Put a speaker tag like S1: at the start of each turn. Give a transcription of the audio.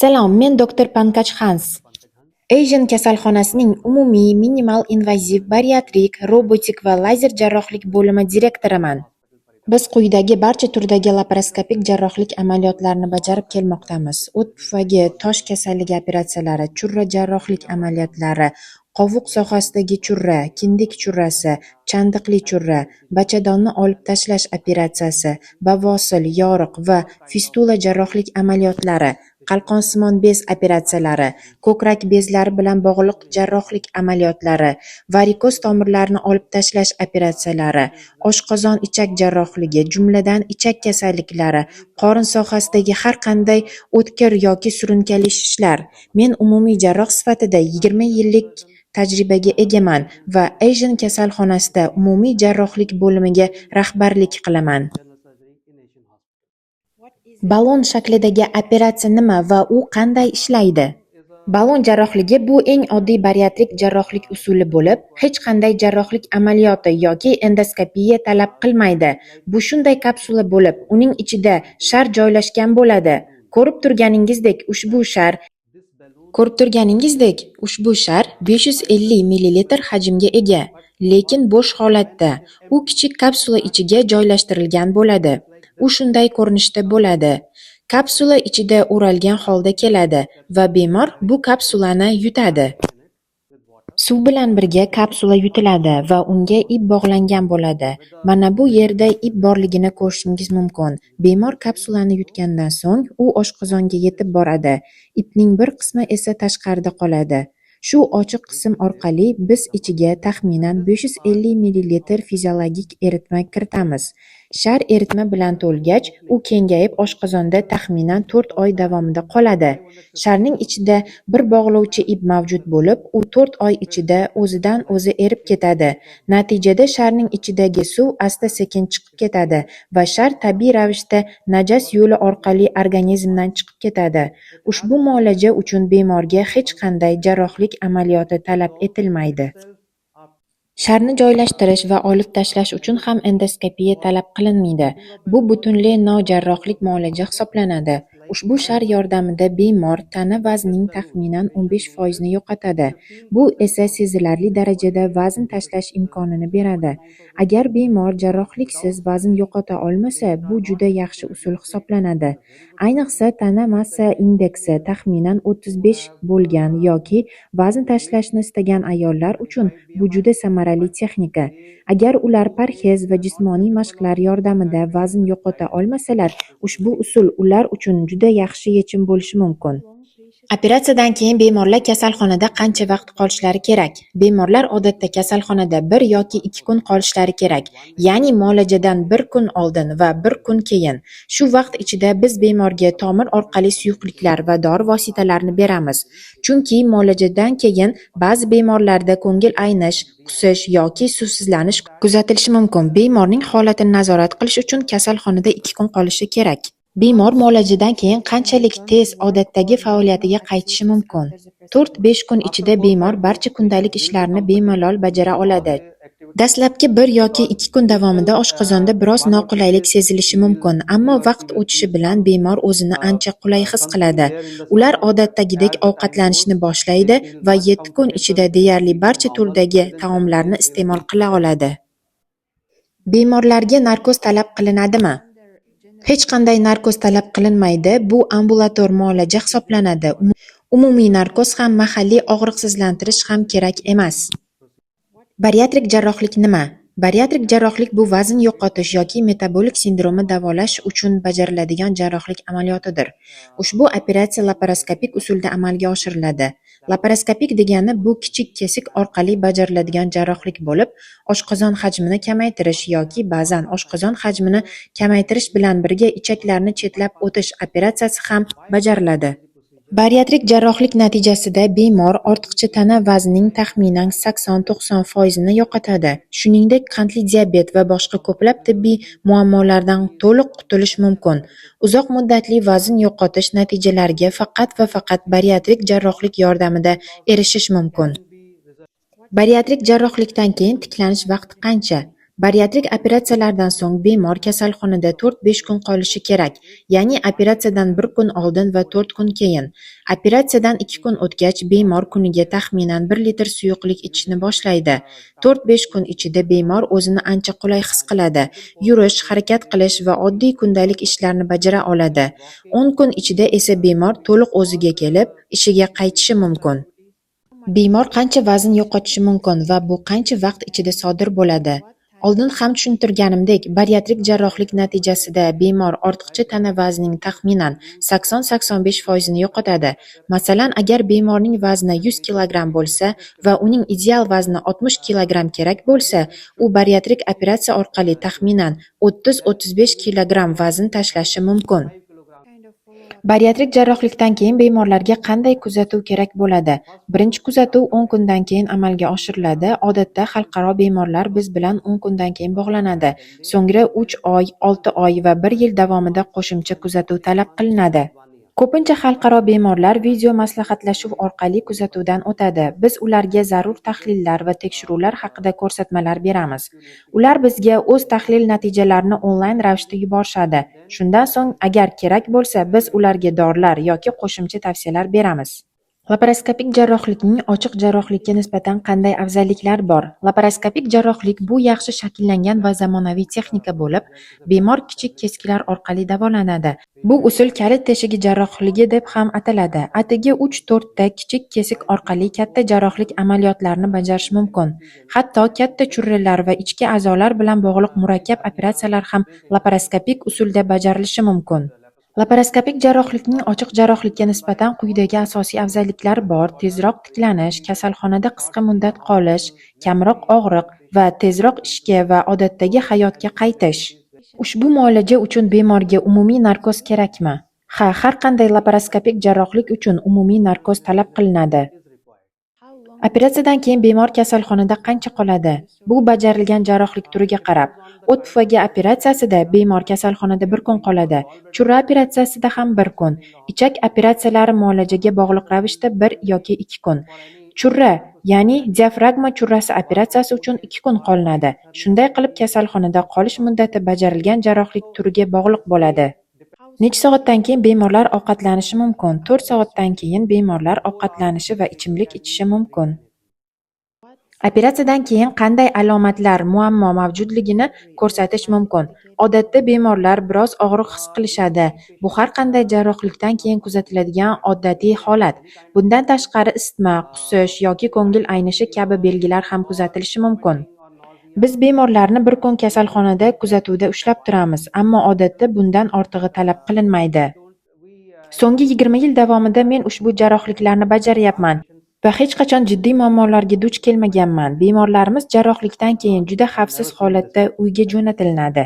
S1: Salom, men doktor Pankaj Hans. Asian kasalxonasining umumiy minimal invaziv bariatrik, robotik va lazer jarrohlik bo'limi direktoriman. Biz quyidagi barcha turdagi laparoskopik jarrohlik amaliyotlarini bajarib kelmoqdamiz: o't pufagi, tosh kasalligi operatsiyalari, churra jarrohlik amaliyotlari, qovuq sohasidagi churra, kindik churrasi, chandiqli churra, bachadonni olib tashlash operatsiyasi, bavosil, yoriq va fistula jarrohlik amaliyotlari, qalqonsimon bez operatsiyalari, ko'krak bezlari bilan bog'liq jarrohlik amaliyotlari, varikoz tomirlarni olib tashlash operatsiyalari, oshqozon-ichak jarrohligi, jumladan ichak kasalliklari, qorin sohasidagi har qanday o'tkir yoki surunkali shishlar. Men umumiy jarroh sifatida 20 yillik tajribaga egaman va Asian kasalxonasida umumiy jarrohlik bo'limiga rahbarlik qilaman. Ballon shaklidagi operatsiya nima va u qanday ishlaydi? Ballon jarrohligi bu eng oddiy bariatrik jarrohlik usuli bo'lib, hech qanday jarrohlik amaliyoti yoki endoskopiya talab qilmaydi. Bu shunday kapsula bo'lib, uning ichida shar joylashgan bo'ladi. Ko'rib turganingizdek, ushbu shar 550 ml hajmga ega, lekin bo'sh holatda. U kichik kapsula ichiga joylashtirilgan bo'ladi. U shunday ko'rinishda bo'ladi. Kapsula ichida o'ralgan holda keladi va bemor bu kapsulani yutadi. Suv bilan birga kapsula yutiladi va unga ip bog'langan bo'ladi. Mana bu yerda ip borligini ko'rishingiz mumkin. Bemor kapsulani yutgandan so'ng u oshqozonga yetib boradi. Ipning bir qismi esa tashqarida qoladi. Shu ochiq qism orqali biz ichiga taxminan 550 ml fiziologik eritma kiritamiz. Shar eritma bilan to'lgach, u kengayib oshqozonda taxminan 4 oy davomida qoladi. Sharning ichida bir bog'lovchi ip mavjud bo'lib, u 4 oy ichida o'zidan o'zi erib ketadi. Natijada sharning ichidagi suv asta-sekin chiqib ketadi va shar tabiiy ravishda najas yo'li orqali organizmdan chiqib ketadi. Ushbu muolaja uchun bemorga hech qanday jarrohlik amaliyoti talab etilmaydi. Sharni joylashtirish va olib tashlash uchun ham endoskopiya talab qilinmaydi. Bu butunlay nojarrohlik muolaja hisoblanadi. Ushbu shar yordamida bemor tana vaznining taxminan 15% ni yo'qotadi. Bu esa sezilarli darajada vazn tashlash imkonini beradi. Agar bemor jarrohliksiz vazn yo'qota olmasa, bu juda yaxshi usul hisoblanadi. Ayniqsa, tana massa indeksi taxminan 35 bo'lgan yoki vazn tashlashni istagan ayollar uchun bu juda samarali texnika. Agar ular parhez va jismoniy mashqlar yordamida vazn yo'qota olmasalar, ushbu usul ular uchun juda yaxshi yechim bo'lishi mumkin. Operatsiyadan keyin bemorlar kasalxonada qancha vaqt qolishlari kerak? Bemorlar odatda kasalxonada 1 yoki 2 kun qolishlari kerak, ya'ni muolajadan 1 kun oldin va 1 kun keyin. Shu vaqt ichida biz bemorga tomir orqali suyuqliklar va dori vositalarini beramiz. Chunki muolajadan keyin ba'zi bemorlarda ko'ngil aynish, qusish yoki suvsizlanish kuzatilishi mumkin. Bemorning holatini nazorat qilish uchun kasalxonada 2 kun qolishi kerak. Bemor muolajadan keyin qanchalik tez odatdagi faoliyatiga qaytishi mumkin? 4-5 kun ichida bemor barcha kundalik ishlarini bemalol bajara oladi. Dastlabki 1 yoki 2 kun davomida oshqozonda biroz noqulaylik sezilishi mumkin, ammo vaqt o'tishi bilan bemor o'zini ancha qulay his qiladi. Ular odatdagidek ovqatlanishni boshlaydi va 7 kun ichida deyarli barcha turdagi taomlarni iste'mol qila oladi. Bemorlarga narkoz talab qilinadimi? Hech qanday narkoz talab qilinmaydi, bu ambulator muolaja hisoblanadi. Umumiy narkoz ham, mahalliy og'riqsizlantirish ham kerak emas. Bariatrik jarrohlik nima? Bariatrik jarrohlik bu vazn yo'qotish yoki metabolik sindromni davolash uchun bajariladigan jarrohlik amaliyotidir. Ushbu operatsiya laparoskopik usulda amalga oshiriladi. Laparoskopik degani bu kichik kesik orqali bajariladigan jarrohlik bo'lib, oshqozon hajmini kamaytirish yoki ba'zan oshqozon hajmini kamaytirish bilan birga ichaklarni chetlab o'tish operatsiyasi ham bajariladi. Bariatrik jarrohlik natijasida bemor ortiqcha tana vaznining taxminan 80-90% ni yo'qotadi. Shuningdek, qandli diabet va boshqa ko'plab tibbiy muammolardan to'liq qutulish mumkin. Uzoq muddatli vazn yo'qotish natijalariga faqat va faqat bariatrik jarrohlik yordamida erishish mumkin. Bariatrik jarrohlikdan keyin tiklanish vaqti qancha? Bariatrik operatsiyalardan so'ng bemor kasalxonada 4-5 kun qolishi kerak, ya'ni operatsiyadan bir kun oldin va 4 kun keyin. Operatsiyadan 2 kun o'tgach, bemor kuniga taxminan 1 litr suyuqlik ichishni boshlaydi. 4-5 kun ichida bemor o'zini ancha qulay his qiladi, yurish, harakat qilish va oddiy kundalik ishlarni bajara oladi. 10 kun ichida esa bemor to'liq o'ziga kelib, ishiga qaytishi mumkin. Bemor qancha vazn yo'qotishi mumkin va bu qancha vaqt ichida sodir bo'ladi? Oldin ham tushuntirganimdek, bariatrik jarrohlik natijasida bemor ortiqcha tana vaznining taxminan 80-85%ni yo'qotadi. Masalan, agar bemorning vazni 100 kg bo'lsa va uning ideal vazni 60 kg kerak bo'lsa, u bariatrik operatsiya orqali taxminan 30-35 kg vazn tashlashi mumkin. Bariatrik jarrohlikdan keyin bemorlarga qanday kuzatuv kerak bo'ladi? Birinchi kuzatuv 10 kundan keyin amalga oshiriladi. Odatda xalqaro bemorlar biz bilan 10 kundan keyin bog'lanadi. So'ngra 3 oy, 6 oy va 1 yil davomida qo'shimcha kuzatuv talab qilinadi. Ko'pincha xalqaro bemorlar video maslahatlashuv orqali kuzatuvdan o'tadi. Biz ularga zarur tahlillar va tekshiruvlar haqida ko'rsatmalar beramiz. Ular bizga o'z tahlil natijalarini onlayn ravishda yuborishadi. Shundan so'ng, agar kerak bo'lsa, biz ularga dorilar yoki qo'shimcha tavsiyalar beramiz. Laparoskopik jarrohlikning ochiq jarrohlikka nisbatan qanday afzalliklari bor? Laparoskopik jarrohlik bu yaxshi shakllangan va zamonaviy texnika bo'lib, bemor kichik kesiklar orqali davolanadi. Bu usul kalit teshigi jarrohligi deb ham ataladi. Atigi 3-4 ta kichik kesik orqali katta jarrohlik amaliyotlarini bajarish mumkin. Hatto katta churralar va ichki a'zolar bilan bog'liq murakkab operatsiyalar ham laparoskopik usulda bajarilishi mumkin. Laparoskopik jarrohlikning ochiq jarrohlikka nisbatan quyidagi asosiy afzalliklari bor: tezroq tiklanish, kasalxonada qisqa muddat qolish, kamroq og'riq va tezroq ishga va odatdagi hayotga qaytish. Ushbu muolaja uchun bemorga umumiy narkoz kerakmi? Ha, har qanday laparoskopik jarrohlik uchun umumiy narkoz talab qilinadi. Operatsiyadan keyin bemor kasalxonada qancha qoladi? Bu bajarilgan jarrohlik turiga qarab. O't pufagi operatsiyasida bemor kasalxonada 1 kun qoladi. Churra operatsiyasida ham 1 kun. Ichak operatsiyalari muolajaga bog'liq ravishda 1 yoki 2 kun. Churra, ya'ni diafragma churrasi operatsiyasi uchun 2 kun qolinadi. Shunday qilib, kasalxonada qolish muddati bajarilgan jarrohlik turiga bog'liq bo'ladi. Necha soatdan keyin bemorlar ovqatlanishi mumkin? 4 soatdan keyin bemorlar ovqatlanishi va ichimlik ichishi mumkin. Operatsiyadan keyin qanday alomatlar, muammo mavjudligini ko'rsatish mumkin? Odatda bemorlar biroz og'riq his qilishadi. Bu har qanday jarrohlikdan keyin kuzatiladigan odatiy holat. Bundan tashqari isitma, qusish yoki ko'ngil aynishi kabi belgilar ham kuzatilishi mumkin. Biz bemorlarni bir kun kasalxonada kuzatuvda ushlab turamiz, ammo odatda bundan ortig'i talab qilinmaydi. So'nggi 20 yil davomida men ushbu jarrohliklarni bajaryapman va hech qachon jiddiy muammolarga duch kelmaganman. Bemorlarimiz jarrohlikdan keyin juda xavfsiz holatda uyga jo'natilinadi.